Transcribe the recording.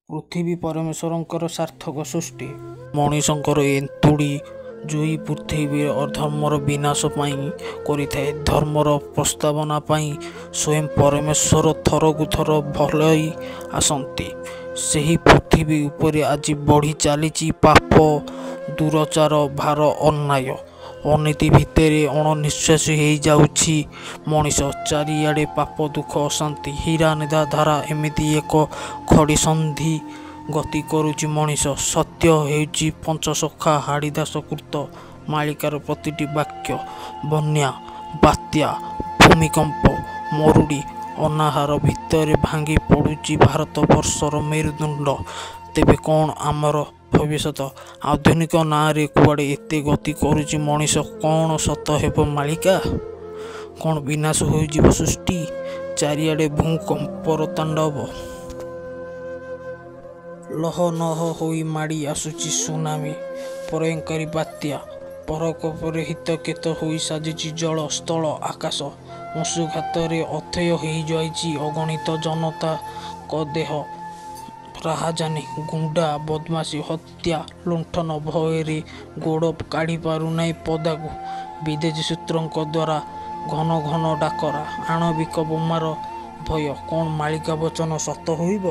ପୃଥିବୀ ପରମେଶ୍ୱରଙ୍କର ସାର୍ଥକ ସୃଷ୍ଟି। ମଣିଷଙ୍କର ଏନ୍ତୁଡ଼ି ଜୁଇ ପୃଥିବୀରେ ଅଧର୍ମର ବିନାଶ ପାଇଁ କରିଥାଏ। ଧର୍ମର ପ୍ରସ୍ତାବନା ପାଇଁ ସ୍ୱୟଂ ପରମେଶ୍ୱର ଥରକୁ ଥର ଭଲଇ ଆସନ୍ତି। ସେହି ପୃଥିବୀ ଉପରେ ଆଜି ବଢ଼ି ଚାଲିଛି ପାପ, ଦୁରାଚାର ଭାର। ଅନ୍ୟାୟ ଅନୀତି ଭିତରେ ଅଣନିଃଶ୍ୱାସୀ ହେଇଯାଉଛି ମଣିଷ। ଚାରିଆଡ଼େ ପାପ, ଦୁଃଖ, ଅଶାନ୍ତି। ହୀରାନିଦ୍ରା ଧାରା ଏମିତି ଏକ ଘଡ଼ିସନ୍ଧି ଗତି କରୁଛି ମଣିଷ। ସତ୍ୟ ହେଉଛି ପଞ୍ଚସଖା ହାଡ଼ିଦାସ କୃତ ମାଳିକାର ପ୍ରତିଟି ବାକ୍ୟ। ବନ୍ୟା, ବାତ୍ୟା, ଭୂମିକମ୍ପ, ମରୁଡ଼ି, ଅନାହାର ଭିତରେ ଭାଙ୍ଗି ପଡ଼ୁଛି ଭାରତବର୍ଷର ମେରୁଦଣ୍ଡ। ତେବେ କ'ଣ ଆମର ଭବିଷ୍ୟତ? ଆଧୁନିକ ନାଁରେ କୁଆଡ଼େ ଏତେ ଗତି କରୁଛି ମଣିଷ? କ'ଣ ସତ ହେବ ମାଳିକା? କ'ଣ ବିନାଶ ହୋଇଯିବ ସୃଷ୍ଟି? ଚାରିଆଡ଼େ ଭୂକମ୍ପର ତାଣ୍ଡବ। ଲହନହ ହୋଇ ମାଡ଼ି ଆସୁଛି ସୁନାମି, ପ୍ରଳୟଙ୍କାରୀ ବାତ୍ୟା। ପ୍ରକୋପରେ ହୀତକ୍ଷତ ହୋଇ ସାଜିଛି ଜଳ, ସ୍ଥଳ, ଆକାଶ। ଅଂଶୁଘାତରେ ଅଥୟ ହୋଇଯାଇଛି ଅଗଣିତ ଜନତାଙ୍କ ଦେହ। ରାହାଜାନି, ଗୁଣ୍ଡା, ବଦମାସି, ହତ୍ୟା, ଲୁଣ୍ଠନ ଭୟରେ ଗୋଡ଼ କାଢ଼ି ପାରୁନାହିଁ ପଦାକୁ। ବିଦେଶୀ ଶତ୍ରୁଙ୍କ ଦ୍ୱାରା ଘନ ଘନ ଡାକରା, ଆଣବିକ ବୋମାର ଭୟ। କ'ଣ ମାଳିକା ବଚନ ସତ ହୋଇବ?